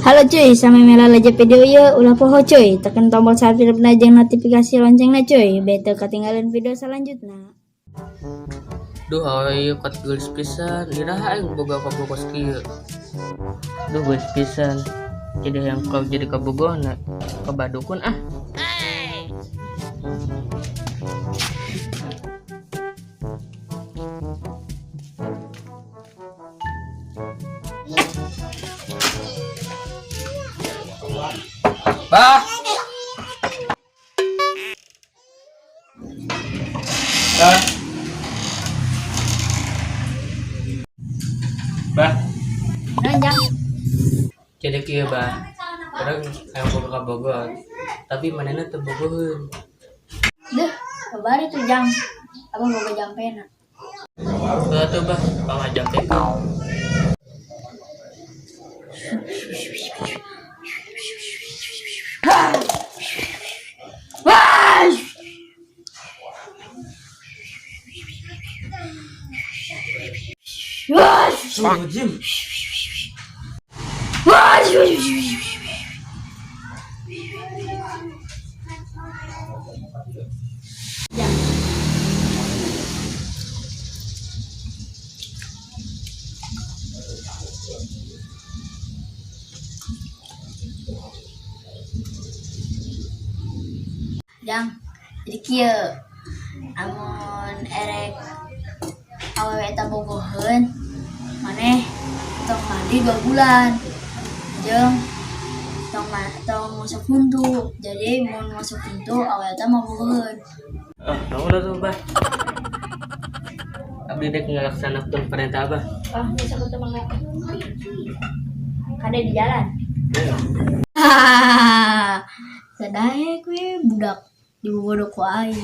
Halo cuy, sampai mela aja video ieu ulah poho cuy, tekan tombol subscribe na jeung notifikasi loncengna cuy, biar teu ketinggalan video selanjutnya. Duh, awewe ieu kat geulis pisan. Iraha aing boga kabogoh kieu. Duh, geulis pisan. Jadi yang kau jadi kabogohna kabadukun ah. Bah. Bah. Bah. Nanjang. Jadi kieu bah. Urang hayang boga kabogoh. Tapi manehna teu bogoheun. Duh, babari tuh jang. Abah boga jampena. Heuh atuh bah, pangajampekeun. Astagfirullahaladzim. Jang. Jang, jadi kieu amun erek awewe eta bogoheun maneh tong mandi 2 bulan jeung tong ngusap huntu. Jadi mun ngusap huntu awewe eta mau bogoheun. Ah, naon atuh bah? Abdi dek ngalaksanakeun perintah abah. Ah, ngusap huntu mangga. Kade di jalan. Sadaek we budak dibobodo ku aing.